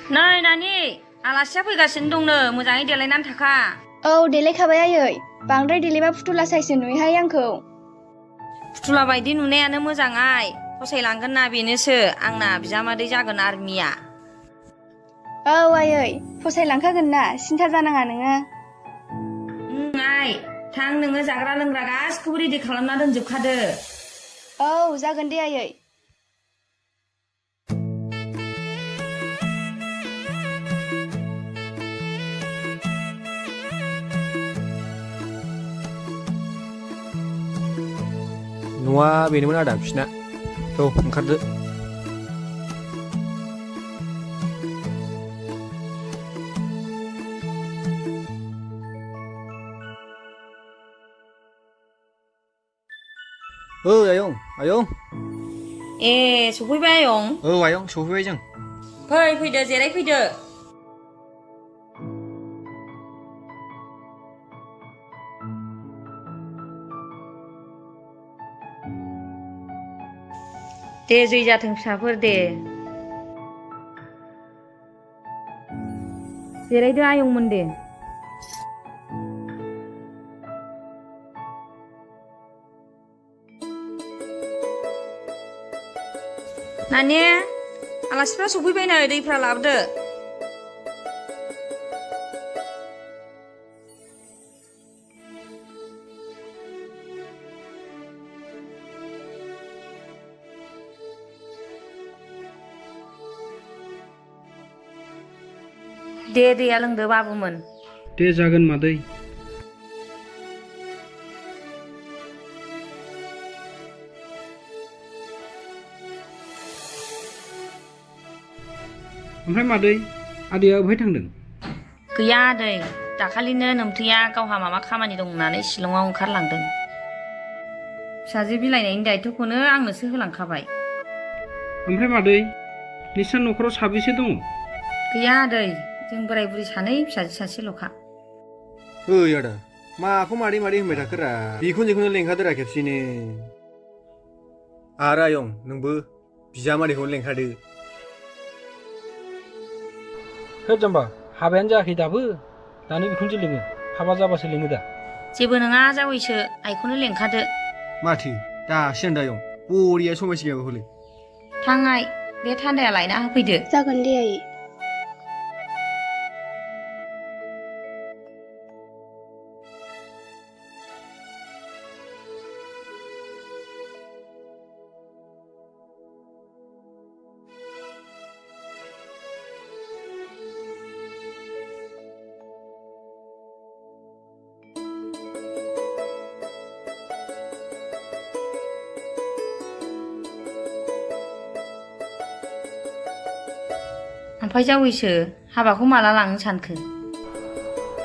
नै नानि आलासिया फैगासिनो दंनो मोजाङै देलायनानै थाखा। औ देलायखाबाय आयै बांद्राय देलायबा फुथुला साइससो नुयोहाय आंखौ। फुथुला बायदि नुनायानो मोजाङाय फसायलांगोन ना बेनोसो आंना बिजामादै जागोन आर्मिया। औ आयै फसायलांखागोन ना सिन्था जानाङा नोङो। आइ थां नोङो जाग्रा लोंग्रा गासिखौबो रेडि खालामना दोनजोबखादो। औ जागोन दे आयै। न'आ बेनोमोन आदा बिसिना। औ ओंखारदो। आयं आयं। ए सफैबाय आयं। औ आयं सफैबाय जों। फैदो जिरायफैदो। दे जै जाथों फिसाफोर दे। जिरायदो आयंमोन दे। नानि आलासिफ्रा सफैबाय नै दैफ्रा लाबोदो। दे दैया लोंदो बाबुमोन। दे जागोन मादै। ओमफ्राय मादै आदैया अबेहाय थांदों? गैया आदै दाखालिनो नोमथैया गावहा माबा खामानि दं होननानै शिलंआव ओंखारलांदों। फिसाजो बिलाइनायनि दायथ'खौनो आंनोसो होलांखाबाय। ओमफ्राय मादै नोंस्रा न'खराव साबेसे दङ? गैया आदै जों बोराय बुरि सानै फिसाजो सासेल'खा। ओइ आदा माखौ मादै मादै होनबाय थाखोरा बिखुनजोखौनो लेंखादोरा खेबसेनो। आरो आयं नोंबो बिजामादैखौनो लेंखादो। होद जाम्बा हाबायानो जायाखै दाबो दानो बिखुनजो लिङो हाबा जाबासो लिङो दा। जेबो नङा जावैसो आइखौनो लेंखादो। माथो दासो होनदों आयं बरिया समायसिगोन हले। थां आइ बे थान्दाया लायना होफैदो। जागोन दे आयै। ओमफ्राय जावैसो हाबाखौ माला लांनो सानखो?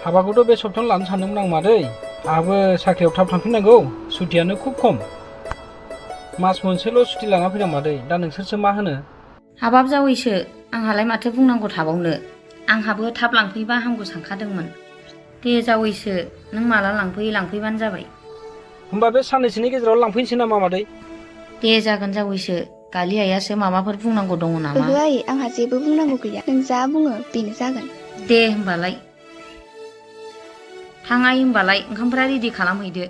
हाबाखौथ' बे सप्तायावनो लानो सानदोंमोन आं मादै। आंहाबो साख्रियाव थाब थांफिननांगौ सुटियानो खुब खम। मास मोनसेल' सुटि लाना फैदों मादै दा नोंसोरसो मा होनो? हाबाब जावैसो आंहालाय माथो बुंनांगौ थाबावनो आंहाबो थाब लांफैबा हामगौ सानखादोंमोन। दे जावैसो नों माला लांफैबानो जाबाय। होमबा बे साननैसोनि गेजेराव लांफैनोसै नामा मादै? दे जागोन जावैसो गालि आइयासो माबाफोर बुंनांगौ दङ नामा? ओहो आयै आंहा जेबो बुंनांगौ गैया नों जा बुङो बेनो जागोन। दे होमबालाय थाङाय होमबालाय ओंखामफ्रा रेडि खालामहैदो।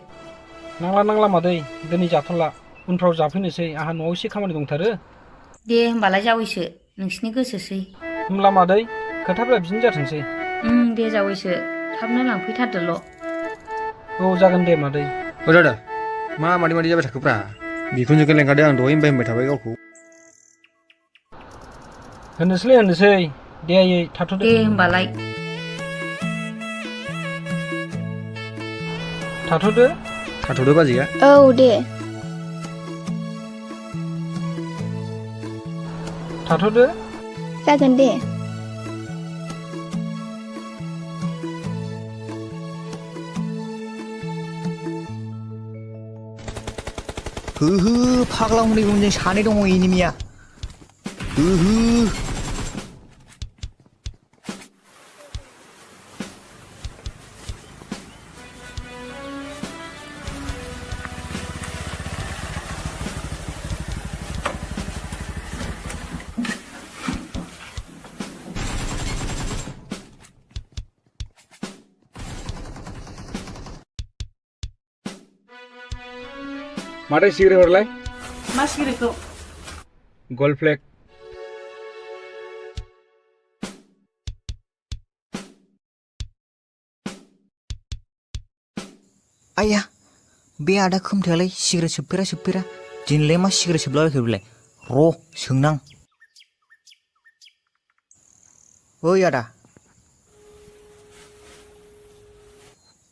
नांला मादै दिनै जाथ'ला उनफ्राव जाफैनोसै आंहा न'आव एसे खामानि दंथारो। दे होमबालाय जावैसो नोंसिनि गोसोसै। होमब्ला मादै खोथाफ्रा बिदिनो जाथोंसै। दे जावैसो थाबनो लांफैथारदोल'। औ जागोन दे मादै। औ दादा मा मादै मादै जाबाय थाखोब्रा बिखुनजोखौ लेंखादो आं दहायनिफ्राय होनबाय थाबाय गावखौ। होनोसै दे आयै थाथ'दो। दे होमबालाय थाथ'दो बाजैया। औ दे। थाथ'दो। जागोन दे। होहो फाग्ला हनै उनजों सानै दङ एनिमिया। होहो माथो सिगारेट हरलाय मा सिगारेटखौ गल्ड फ्लेग आया बे आदा खोमथायालाय सिगारेट सोबफेरा दिनैलाय मा सिगारेट सोबलाबायखो बेलाय र' सोंनां ओइ आदा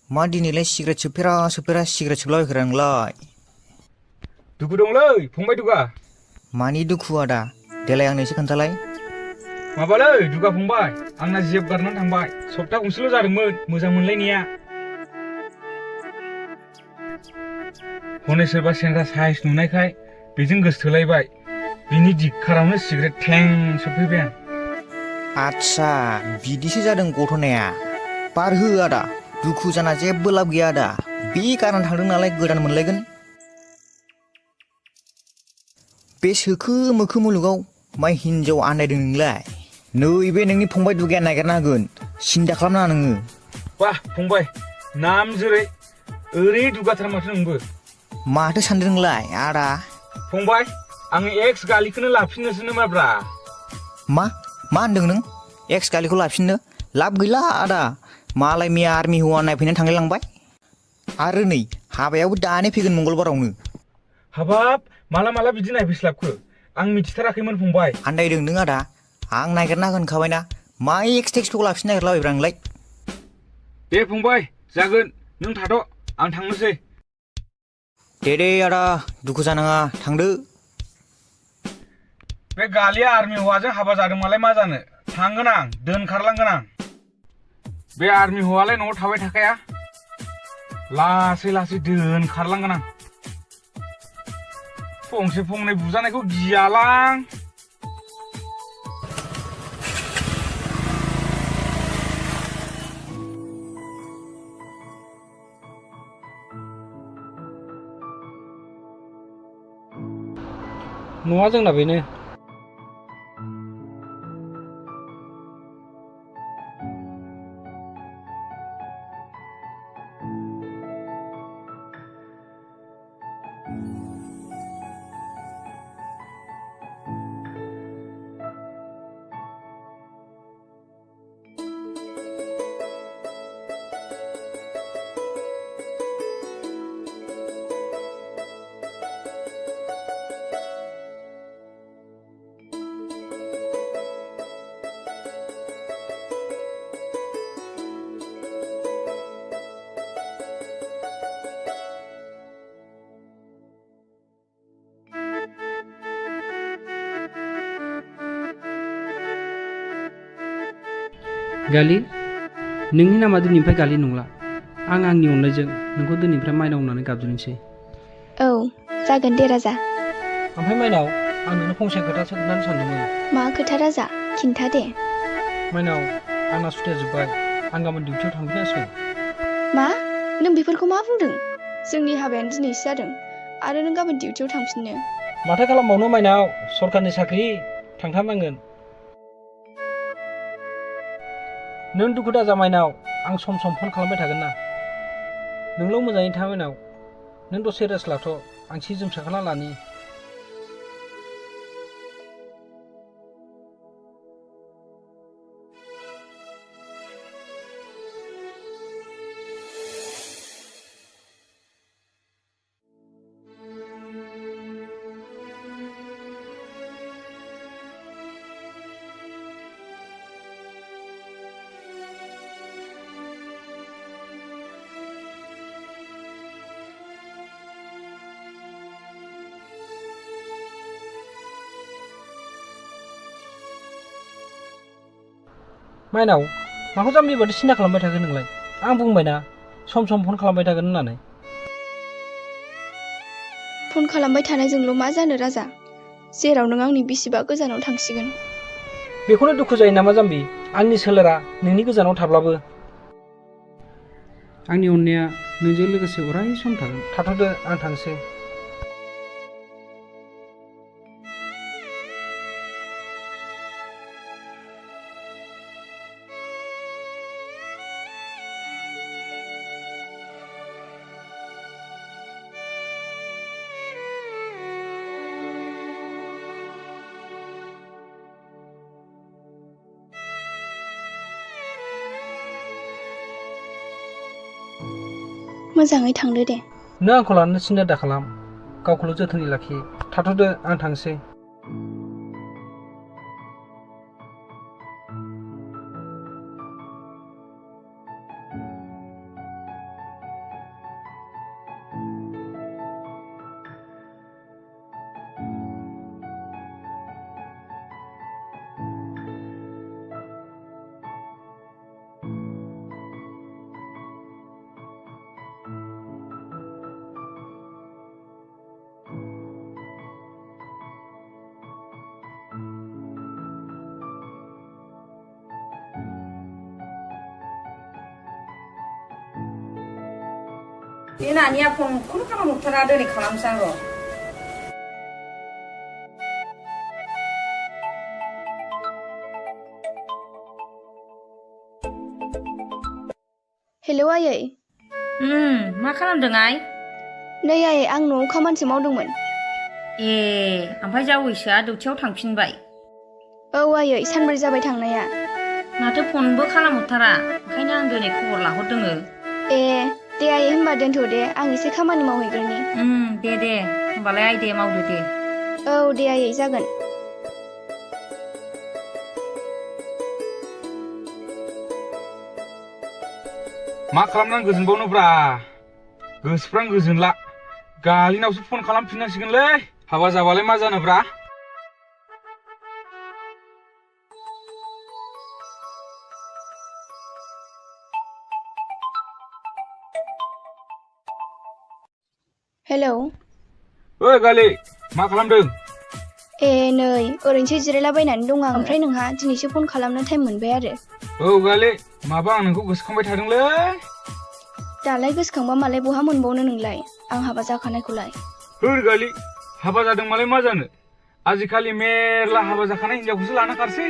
मा दिनैलाय सिगारेट सोबफेरा सिगारेट सोबलाबायखो नोंलाय दुखु दंलै फंबाय दुगा मानि दुखु आदा देलाय आंनो एसे खोन्थालाय माबालै दुगा फंबाय आंना जेब गारनानै थांबाय सप्ता गंसेल' जादोंमोन मोजां मोनलायनाया हनै सोरबा सेंग्रा साइज नुनायखाय बेजों गोसोथोलायबाय बिनि दिगखारावनो सिगारेट थें सोबफैबाय आं आच्छा बिदिसो जादों घटनाया बार हो आदा दुखु जाना जेबो लाब गैया आदा बे गारनानै थांदों नालाय गोदान मोनलायगोन बे सोखो मोखो मुलुगाव मा हिन्जाव आन्दायदों नोंलाय नैबे नोंनि फंबाय दुगाया नागिरना होगोन सिन्था खालामनाङा नोङो वाह फंबाय नाम जेरै ओरै दुगाथार माथो नोंबो माथो सानदों नोंलाय आदा फंबाय आङो एक्स गालिखौनो लाफिननोसो नामाब्रा मा होनदों नों एक्स गालिखौ लाफिननो लाब गैला आदा मालाय मैया आर्मि हौवा नायफैनानै थांलायलांबाय आरो नै हाबायाबो दानो फैगोन मंगलबारावनो हाबाब माला बिदि नायफैस्लाबखो आं मिथिथाराखैमोन फंबाय आन्दायदों नों आदा आं नागिरना होनखाबायना मा एक्स टेक्सखौ लाफिननो नागिरलाबायब्रा नोंलाय दे फंबाय जागोन नों थाथ' आं थांनोसै दे आदा दुखु जानाङा थांदो बे गालिया आर्मि हौवाजों हाबा जादोंमालाय मा जानो थांगोन आं दोनखारलांगोन आं बे आर्मि हौवालाय न'आव थाबाय थाखाया लासै दोनखारलांगोन आं फंसे फंनै बुजानायखौ गियालां न'आ जोंना बेनो गालि नोंनि नामा दिनैनिफ्राय गालि नंला आं आंनि अननायजों नोंखौ दिनैनिफ्राय माइनाव होननानै गाबज्रिनोसै औ जागोन दे राजा ओमफ्राय माइनाव आं नोंनो फंसे खोथासो खोन्थानो सानदोंमोन मा खोथा राजा खिन्था दे माइनाव आंना सुटिया जोब्बाय आं गाबोन डिउटियाव थांफिननांसिगोन मा नों बेफोरखौ मा बुंदों जोंनि हाबायानो दिनैसो जादों आरो नों गाबोन डिउटियाव थांफिननो माथो खालामबावनो माइनाव सरकारनि साख्रि थांथारनांगोन नों दुखु दाजा माइनाव आं सम सम फन खालामबाय थागोन ना नोंल' मोजाङै था माइनाव नों दसे रेस्ट लाथ' आं सि जोम साखाना लानि माइनाव माखौ जाम्बि बादि सिन्था खालामबाय थागोन नोंलाय आं बुंबायना सम सम फन खालामबाय थागोन होननानै फन खालामबाय थानायजोंल' मा जानो राजा जेराव नों आंनि बिसिबा गोजानाव थांसिगोन बेखौनो दुखु जायो नामा जाम्बि आंनि सोलेरा नोंनि गोजानाव थाब्लाबो आंनि अननाया नोंजों लोगोसे अराय सम थागोन थाथ'दो आं थांसै मोजाङै थांदो दे। नों आंखौ लानानै सिन्था दा खालाम गावखौल' जोथोनै लाखि थाथ'दो आं थांसै बे नानिया फनखौनो खालामहरथारा दिनै खालामसै आं र'। हेलौ आयै। मा खालामदों आइ? नै आयै आं न'आव खामानिसो मावदोंमोन। ए ओमफ्राय जावैसोआ डिउटियाव थांफिनबाय? औ आयै सानब्रै जाबाय थांनाया। माथो फनबो खालामहरथारा ओंखायनो आं दिनै खबर लाहरदोङो। ए दे आयै होनबा दोनथ' दे आं एसे खामानि मावहैग्रोनि। दे होमबालाय आइ दे मावदो दे। औ दे आयै जागोन। मा खालामनानै गोजोनबावनोब्रा गोसोफ्रानो गोजोनला गालिनावसो फन खालामफिननांसिगोनलै हाबा जाबालाय मा जानोब्रा हेलौ। ओइ गालि मा खालामदों? ए नै ओरैनोसो जिरायलाबायनानै दं आं। ओमफ्राय नोंहा दिनैसो फन खालामनो टाइम मोनबाय आरो। औ गालि माबा आं नोंखौ गोसोखांबाय थादोंलै। दालाय गोसोखांबा मालाय बहा मोनबावनो नोंलाय आं हाबा जाखानायखौलाय। होर गालि हाबा जादों मालाय मा जानो आजिखालि मेरला हाबा जाखानाय हिनजावखौसो लाना खारसै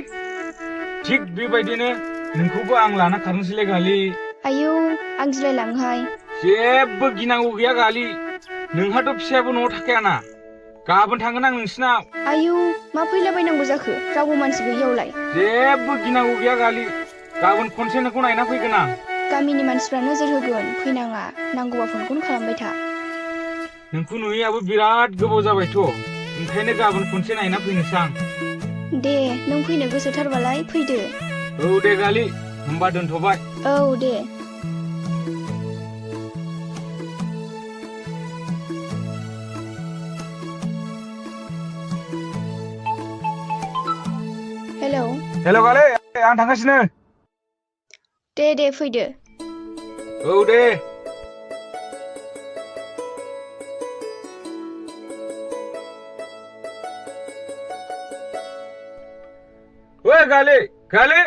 थिग बेबायदिनो नोंखौबो आं लाना खारनोसैलै गालि। आयौ आं गिलायलाङोहाय। जेबो गिनांगौ गैया गालि नोंहाथ' फिसायाबो न'आव थाखायाना गाबोन थांगोन आं नोंसिनाव। आयौ मा फैलाबायनांगौ जाखो रावबो मानसि गैयियावलाय। जेबो गिनांगौ गैया गालि गाबोन खनसे नोंखौ नायना फैगोन आं। गामिनि मानसिफ्रा नोजोर होगोन फैनाङा नांगौबा फनखौनो खालामबाय था। नोंखौ नुयैयाबो बिराद गोबाव जाबायथ' ओंखायनो गाबोन खनसे नायना फैनोसै आं। दे नों फैनो गोसोथारबालाय फैदो। औ दे गालि होमबा दोनथ'बाय। औ दे। हेलौ। हेलौ गालि आं थांगासिनो। दे फैदो। औ दे। ओइ गालि गालि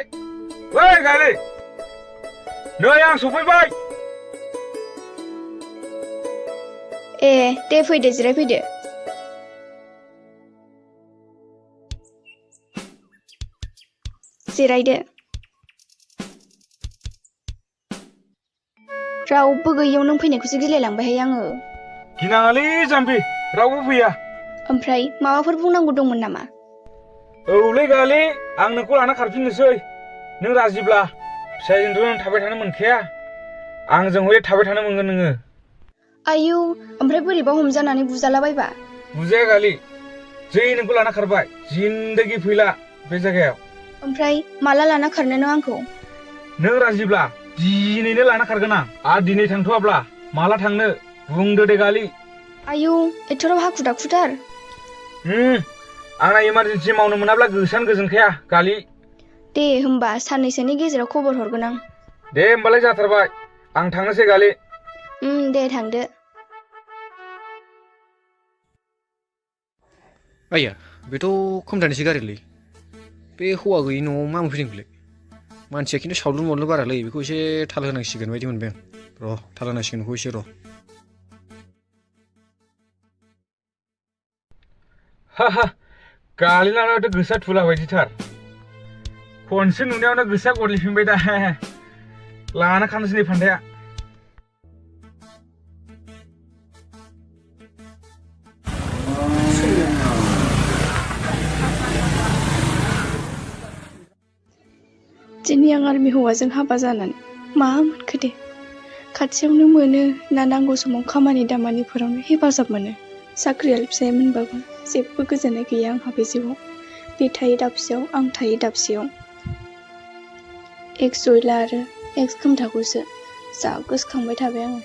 ओइ गालि नै आं सफैबाय। ए दे फैदो जिरायफैदो। जिरायदो। रावबो गैयियाव नों फैनायखौसो गिलायलांबायहाय आङो। गिनाङालै जाम्बि रावबो फैया। ओमफ्राय माबाफोर बुंनांगौ दंमोन नामा? औलै गालि आं नोंखौ लाना खारफिननोसै नों राजिब्ला फिसाजोंथ' नों थाबाय थानो मोनखाया आंजों हले थाबाय थानो मोनगोन नोङो। आयौ ओमफ्राय बोरैबा हमजानानै बुजालाबायबा? बुजाया गालि जै नोंखौ लाना खारबाय जिन्दगि फैला बे जायगायाव। ओमफ्राय माला लाना खारनो नों आंखौ? नों राजिब्ला दिनैनो लाना खारगोन आं आरो दिनै थांथ'वाब्ला माला थांनो बुंदो दे गालि। आयौ एथ'राव हाखु दाखुथार। आंना इमारजेन्सि मावनो मोनाब्ला गोसोआनो गोजोनखाया गालि। दे होमबा साननैसोनि गेजेराव खबर हरगोन आं। दे होमबालाय जाथारबाय आं थांनोसै गालि। दे थांदो। आइया बेथ' खमथानैसो गारिलै बे हौवा गैयि न'आव मा मोनफैदों बेलाय मानसिया खिन्थु सावलुन मावलुन बारालै बेखौ एसे थाल होनांसिगोन बायदि मोनबाय आं र' थाल होनांसिगोन बेखौ एसे र'। हा गालिनाथ' गोसोआ थुला बायदिथार खनसे नुनायावनो गोसोआ गरलिफिनबाय दा लाना खानोसै नै फान्दाया। दिनै आं आर्मि हौवाजों हाबा जानानै मा मोनखो दे खाथियावनो मोनो ना नांगौ समाव खामानि दामानिफोरावनो हेफाजाब मोनो। साख्रियाल फिसाय मोनबाबो जेबो गोजोननाय गैया आंहा बे जिउआव। बे थायो दाबसेयाव आं थायो दाबसेयाव। एक्स जयला आरो एक्स खोमथाखौसो जा गोसोखांबाय थाबाय आङो।